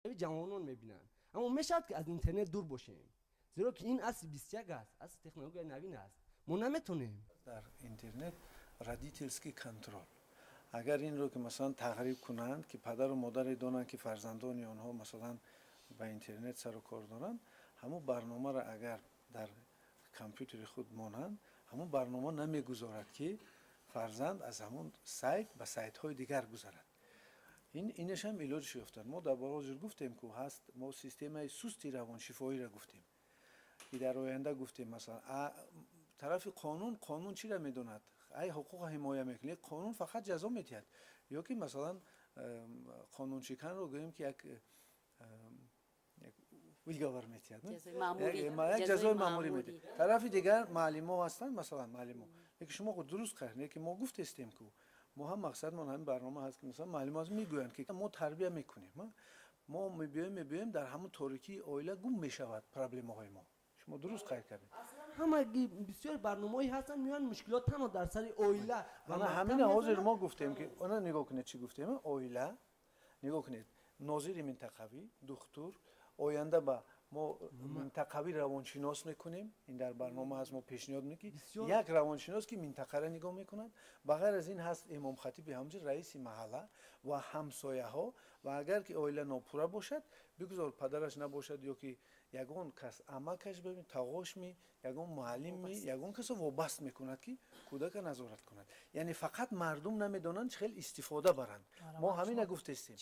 Ҷавонон мебинанд, аммо мешавад, ки аз интернет дур бошем, зеро ки ин асри 21 аст, асри технологияи навин аст. Мо наметонем. Дар интернет родительский контроль, агар инро ки масалан тағриб кунанд, ки падару модаре донанд, ки фарзандони онҳо масалан ба интернет сару кор доранд, ҳамун барномаро агар дар компютери худ монанд, ҳамун барнома намегузорад, ки фарзанд аз ҳамун сайт ба сайтҳои дигар гузарад. Инашам илоҷш ёфтанд. Мо дар ҳозир гуфтем, ку ҳаст, мо системаи сусти равоншифоиро гуфтем, ки дар оянда гуфтем, масалан, тарафи қонун. Қонун чиро медонад? Ай ҳуқуқа ҳимоя мекунад. Қонун фақат ҷазо медиҳад ё ки масалан қонуншиканро гӯем, ки як выговор медиҳад, як ҷазои маъмурӣ медиҳад. Тарафи дигар маълимо ҳастанд, масалан, маълимо. Лекин шумо дуруст кард, лекин мо гуфтестем, ку мо ҳам мақсадмон ҳамин барнома ҳаст, ки масалан маълимо мегӯянд, ки мо тарбия мекунем, мо мебиёем, дар ҳамун торикии оила гум мешавад проблемаҳои мо. Шумо дуруст қайд кардед. Ҳамаги бисёр барномаҳое ҳастанд, меоянд, мушкилот танҳо дар сари оила. Ана ҳамина ҳозир мо гуфтем, ки ана нигоҳ кунед, чӣ гуфтем: оила, нигоҳ кунед, нозири минтақавӣ, духтур, оянда ба мо минтақавӣ равоншинос мекунем. Ин дар барнома ҳаст, мо пешниҳод мекунем, ки як равоншинос, ки минтақаро нигоҳ мекунад. Ба ғайр аз ин ҳаст имомхатиби ҳамҷа, раиси маҳалла ва ҳамсояҳо. Ва агар ки оила нопурра бошад, бигузор падараш набошад ё ки ягон кас, амакаш, бибин, тағошми, ягон муаллимми, ягон касо вобаст мекунад, ки кӯдака назорат кунад. Яъне фақат мардум намедонанд, чӣ хел истифода баранд. Мо ҳамина гуфтестем.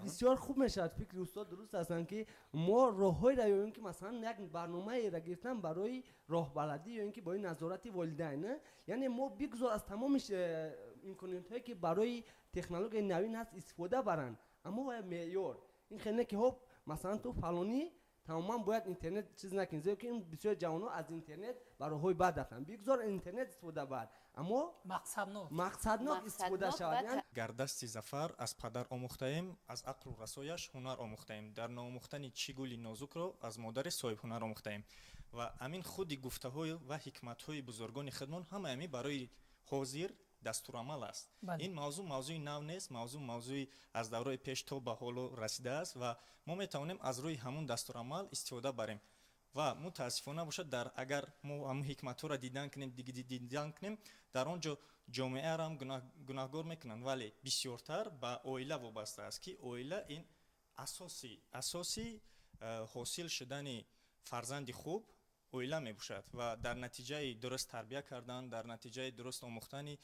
Бисёр хуб мешавад. Фикри устод дуруст ҳастанд, ки мо роҳҳоеро ёем, ки масалан як барномаеро гирифтан барои роҳбаладӣ ё ин ки барои назорати волидайн. Яъне мо бигузор аз тамоми имкониятҳое, ки барои технологияи навин ҳаст, истифода баранд, аммо меъёр ин хеле не, ки ҳоп, масалан, ту фалонӣ тамоман бояд интернет чиз накунӣ, зеро ки ин бисёр ҷавонҳо аз интернет ба роҳҳои бад рафтанд. Бигузор интернет истифода барад, аммо мақсаднок. Мақсаднок истифода шавад. Гар дасти зафар аз падар омӯхтаем, аз ақлу расояш ҳунар омӯхтаем, дар ноомӯхтани чӣ гули нозукро аз модари соҳибҳунар омӯхтаем. Ва ҳамин худи гуфтаҳо ва ҳикматҳои бузургони худмон ҳама ҳамин барои ҳозир дастурамал аст. Ин мавзӯъ мавзӯи нав нест, мавзӯъ мавзӯи аз давраи пеш то ба ҳоло расидааст ва мо метавонем аз рӯи ҳамун дастурамал истифода барем. Ва мутаассифона бошад, дар агар мо ҳамун ҳикматҳоро дидан кунем, дар он ҷо ҷомеаро ҳам гунаҳгор мекунанд, вале бисёртар ба оила вобаста аст, ки оила ин асоси ҳосил шудани фарзанди хуб оила мебошад. Ва дар натиҷаи дуруст тарбия кардан, дар натиҷаи дуруст омӯхтани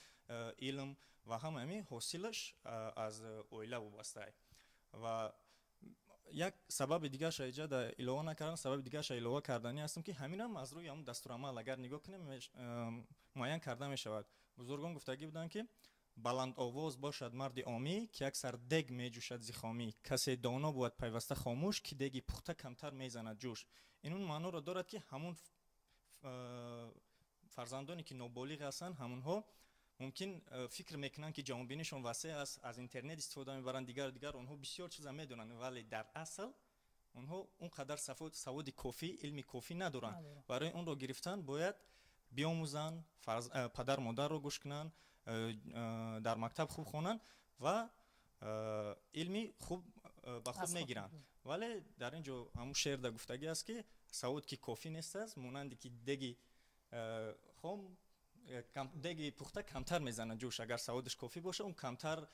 илм ва ҳама ҳамин ҳосилаш аз оила вобастаа. Ва як сабаби дигарша иҷа да илова накардам, сабаби дигарша илова карданӣ ҳастам, ки ҳаминам аз рӯи ҳамун дастурамал агар нигоҳ кунем, муайян карда мешавад. Бузургон гуфтагӣ буданд, ки баландовоз бошад марди омӣ, ки як сар дег меҷӯшад зи хомӣ, касе доно бувад пайваста хомӯш, ки деги пухта камтар мезанад ҷӯш. Ин он маъноро дорад, ки ҳамун фарзандоне, ки ноболиғ ҳастанд, ҳамунҳо мумкин фикр мекунанд, ки ҷаҳонбинишон васеъ аст, аз интернет истифода мебаранд, дигару дигар, онҳо бисёр чиза медонанд, вале дар асл онҳо он қадар саводи кофӣ, илми кофӣ надоранд. Барои онро гирифтан бояд биомӯзанд, падар модарро гӯш кунанд, дар мактаб хуб хонанд ва илми хуб ба худ мегиранд. Вале дар ин ҷо ҳамун шеърда гуфтагӣ аст, ки савод ки кофӣ нест аст, монанде ки деги хом, деги пухта камтар мезанад ҷӯш. Агар саводаш кофӣ бошад, он камтар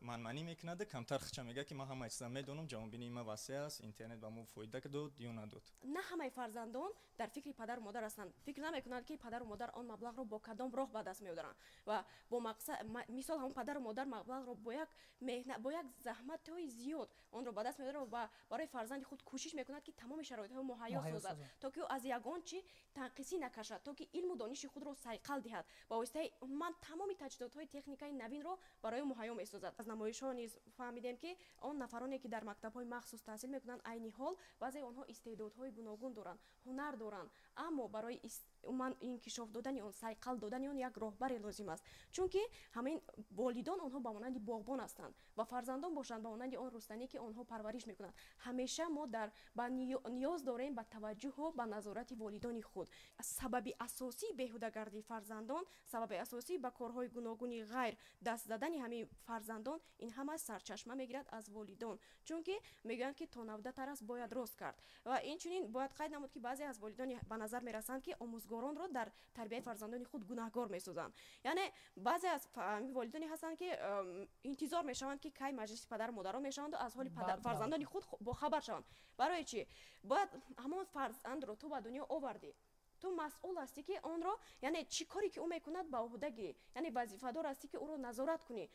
манманӣ мекунад, камтар хича мегӯяд, ки ман ҳамаи чиза медонам, ҷаҳонбинии ман васеъ аст, интернет ба мо фоида дод ё надод. На ҳамаи фарзандон дар фикри падару модар ҳастанд. Фикр намекунанд, ки падару модар он маблағро бо кадом роҳ ба даст меоранд ва бо мақсад, мисол, ҳамон падару модар маблағро бо як меҳнат, бо як заҳматҳои зиёд онро ба даст меорад ва барои фарзанди худ кӯшиш мекунад, ки тамоми шароитҳои муҳайё созад, то ки ӯ аз ягон чӣ танқисӣ накашад, то ки илму дониши худро сайқал диҳад. Ба воситаи ман тамоми таҷҳизотҳои техникаи навинро барои ӯ муҳайё месозад. Аз намоишҳо низ фаҳмидем, ки он нафароне, ки дар мактабҳои махсус таҳсил мекунанд, айни ҳол баъзеи онҳо истеъдодҳои гуногун доранд, ҳунар доранд, аммо барои Умуман, инкишоф додани он, сайқал додани он як роҳбаре лозим аст, чунки ҳамин волидон онҳо ба монанди боғбон ҳастанд ва фарзандон бошанд ба монанди он рустане, ки онҳо парвариш мекунанд. Ҳамеша мо дар ба ниёз дорем ба таваҷҷӯҳу ба назорати волидони худ. Сабаби асосии беҳудагардии фарзандон, сабаби асосии ба корҳои гуногуни ғайр даст задани ҳамин фарзандон, ин ҳама сарчашма мегирад аз волидон, чунки мегӯянд, ки то навда тар аст, бояд рост кард. Ва инчунин бояд қайд намуд, ки баъзе аз волидони ба назар мерасанд, ки омӯзгоронро дар тарбияи фарзандони худ гунаҳгор месозанд. Яъне баъзе аз волидоне ҳастанд, ки интизор мешаванд, ки кай маҷлиси падару модарон мешаванду аз ҳоли фарзандони худ бохабар шаванд. Барои чӣ бояд ҳамон фарзандро ту ба дунё овардӣ, ту масъул ҳастӣ, ки онро, яъне чӣ коре ки ӯ мекунад, ба ӯҳда гирӣ, яъне вазифадор ҳастӣ, ки ӯро назорат кунӣ.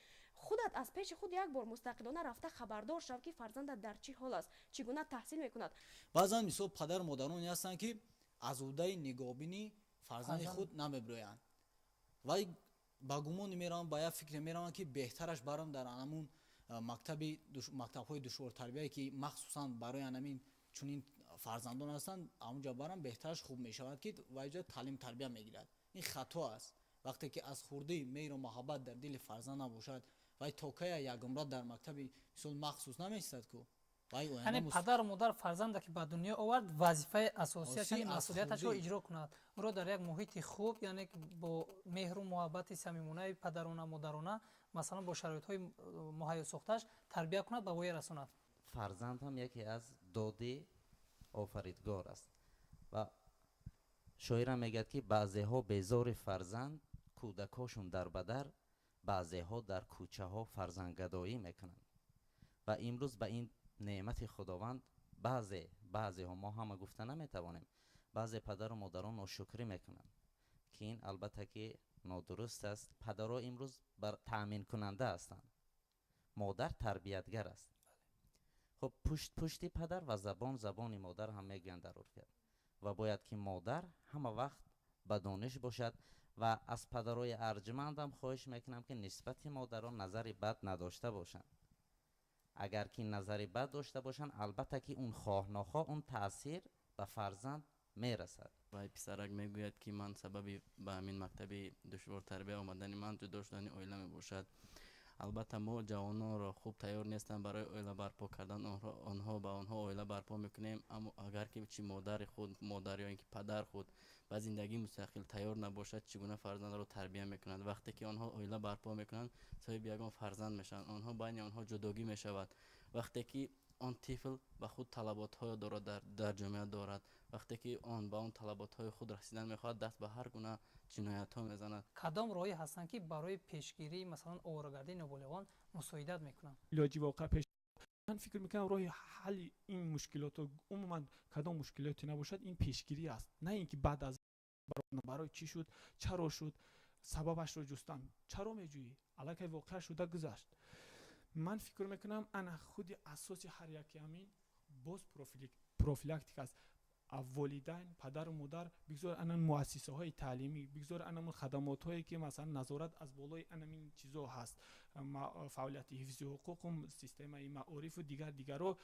Худат аз пеши худ як бор мустақилона рафта хабардор шав, ки фарзандат дар чӣ ҳол аст, чӣ гуна таҳсил мекунад. Баъзан, мисол, падару модароне ҳастанд, ки аз ӯҳдаи нигоҳбинии фарзанди худ намебироянд. Вай ба гумоне мераванд, ба як фикре мераванд, ки беҳтараш барам дар анамун мактаби мактабҳои душвортарбияе, ки махсусан барои анамин чунин фарзандон ҳастанд, ҳамунҷа барам, беҳтараш хуб мешавад, ки вайҷа таълим тарбия мегирад. Ин хато аст. Вақте ки аз хурдӣ меҳру муҳаббат дар дили фарзанд набошад, вай то кая якумра дар мактаби, мисол, махсус намеистад ку. Яъне падару модар фарзанда ки ба дунё овард, вазифаи асосияш, масъулияташро иҷро кунад, ӯро дар як муҳити хуб, яъне бо меҳру муҳаббати самимонаи падарона, модарона, масалан, бо шароитҳои муҳайё сохтааш тарбия кунад, ба воя расонад. Фарзанд ҳам яке аз доди офаридгор аст ва шоирам мегӯяд, ки баъзеҳо безори фарзанд, кӯдакҳошон дар бадар, баъзеҳо дар кӯчаҳо фарзандгадоӣ мекунанд. Ва имрӯз ба ин неъмати Худованд баъзе, баъзеҳо, мо ҳама гуфта наметавонем, баъзе падару модарон ношукрӣ мекунанд, ки ин албатта ки нодуруст аст. Падарҳо имрӯз бар таъминкунанда ҳастанд, модар тарбиятгар аст. Хуб, пушт пушти падар ва забон забони модар ҳам мегӯянд дар урфият. Ва бояд ки модар ҳама вақт ба дониш бошад. Ва аз падарои арҷмандам хоҳиш мекунам, ки нисбати модарон назари бад надошта бошанд. Агар ки назари бад дошта бошанд, албатта ки он хоҳ нохоҳ он таъсир ба фарзанд мерасад. Вай писарак мегӯяд, ки ман сабаби ба ҳамин мактаби душвортарбия омадани ман ҷудо шудани оила мебошад. Албатта, мо ҷавононро хуб тайёр нестанд барои оила барпо кардан. Онҳо ба онҳо оила барпо мекунем, аммо агар ки чи модари худ, модар ё ин ки падар худ ба зиндагии мустақил тайёр набошад, чӣ гуна фарзандро тарбия мекунанд? Вақте ки онҳо оила барпо мекунанд, соҳиби ягон фарзанд мешаванд, онҳо байни онҳо ҷудогӣ мешавад. Вақте ки он тифл ба худ талаботҳое дорад, дар ҷомеа дорад, вақте ки он ба он талаботҳои худ расидан мехоҳад, даст ба ҳар гуна ҷиноятҳо мезанад. Кадом роҳе ҳастанд, ки барои пешгирии, масалан, оворагарди ноболиғон мусоидат мекунанд? Илоҷи воқеа пеш, ман фикр мекунам, роҳи ҳалли ин мушкилото, умуман кадом мушкилоте набошад, ин пешгирӣ аст, на ин ки баъд аз барои чӣ шуд, чаро шуд, сабабашро ҷустан. Чаро меҷӯӣ? Аллакай воқеа шуда гузашт. Ман фикр мекунам, ана худи асоси ҳар яке ҳамин боз профилактика аст. Волидайн, падару модар, бигзор анан муассисаҳои таълимӣ, бигзор анамун хадамотҳое, ки масалан назорат аз болои анамин чизо ҳаст, фаъолияти ҳифзи ҳуқуқу системаи маорифу дигар дигарро,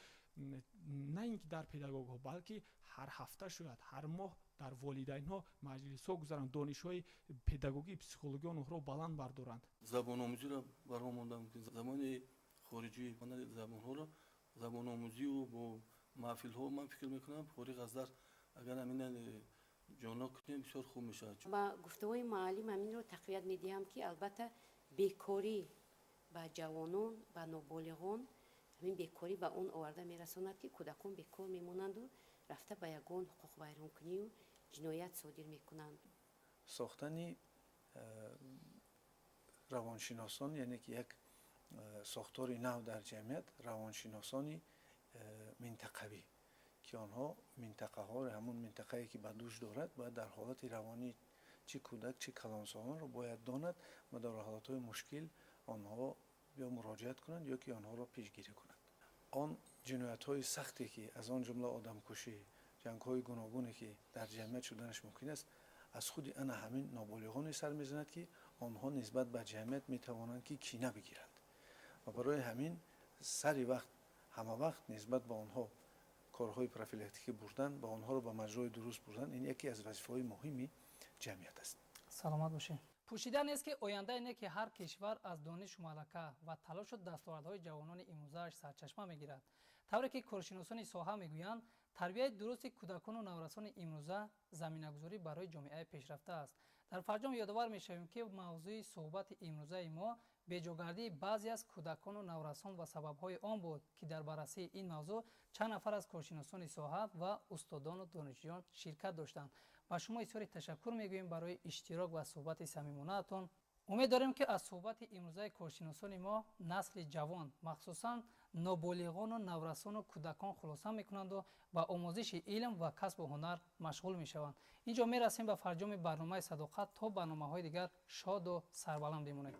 на ин ки дар педагогҳо, балки ҳар ҳафта, шояд ҳар моҳ дар волидайнҳо маҷлисҳо гузаранд, донишҳои педагогӣ, психологӣ онҳоро баланд бардоранд. Забономӯзиро барҳо мондам, ки забони хориҷӣ, забонҳоро забономӯзию бо маҳфилҳо, ман фикр мекунам, фориғ аз дарс агар ҳамина ҷона кунем, бисёр хуб мешавад. Ба гуфтаҳои муаллим ҳаминро тақвият медиҳам, ки албатта бекорӣ ба ҷавонон, ба ноболиғон, ҳамин бекорӣ ба он оварда мерасонад, ки кӯдакон бекор мемонанду рафта ба ягон ҳуқуқвайронкунию ҷиноят содир мекунанд. Сохтани равоншиносон, яъне ки як сохтори нав дар ҷамъият, равоншиносони минтақавӣ, ки онҳо минтақаҳо, ҳамун минтақае ки ба дӯш дорад, бояд дар ҳолати равонӣ чӣ кӯдак, чӣ калонсолонро бояд донад ва дар ҳолатҳои мушкил онҳо ё муроҷиат кунанд, ё ки онҳоро пешгирӣ кунанд. Он ҷиноятҳои сахте, ки аз он ҷумла одамкушӣ, ҷангҳои гуногуне, ки дар ҷамъият шуданаш мумкин аст, аз худи ана ҳамин ноболиғоне сар мезанад, ки онҳо нисбат ба ҷамъият метавонанд, ки кина бигиранд, ва барои ҳамин сари вақт, ҳама вақт нисбат ба онҳо корҳои профилактикӣ бурдан, ба онҳоро ба маҷрои дуруст бурдан, ин яке аз вазифаҳои муҳими ҷамъият аст. Саломат бошед. Пӯшида нест, ки ояндаи неки ҳар кишвар аз донишу малака ва талошу дастовардҳои ҷавонони имрӯзааш сарчашма мегирад. Тавре ки коршиносони соҳа мегӯянд, тарбияи дурусти кӯдакону наврасони имрӯза заминагузорӣ барои ҷомеаи пешрафта аст. Дар фарҷом ёдовар мешавем, ки мавзӯи суҳбати имрӯзаи мо беҷогардии баъзе аз кӯдакону наврасон ва сабабҳои он буд, ки дар баррасии ин мавзӯъ чанд нафар аз коршиносони соҳа ва устодону донишҷӯён ширкат доштанд. Ба шумо изҳори ташаккур мегӯем барои иштирок ва суҳбати самимонаатон. Умед дорем, ки аз суҳбати имрӯзаи коршиносони мо насли ҷавон, махсусан ноболиғону наврасону кӯдакон хулоса мекунанду ба омӯзиши илм ва касбу ҳунар машғул мешаванд. Ин ҷо мерасем ба фарҷоми барномаи «Садоқат». То барномаҳои дигар шоду сарбаланд бимонед.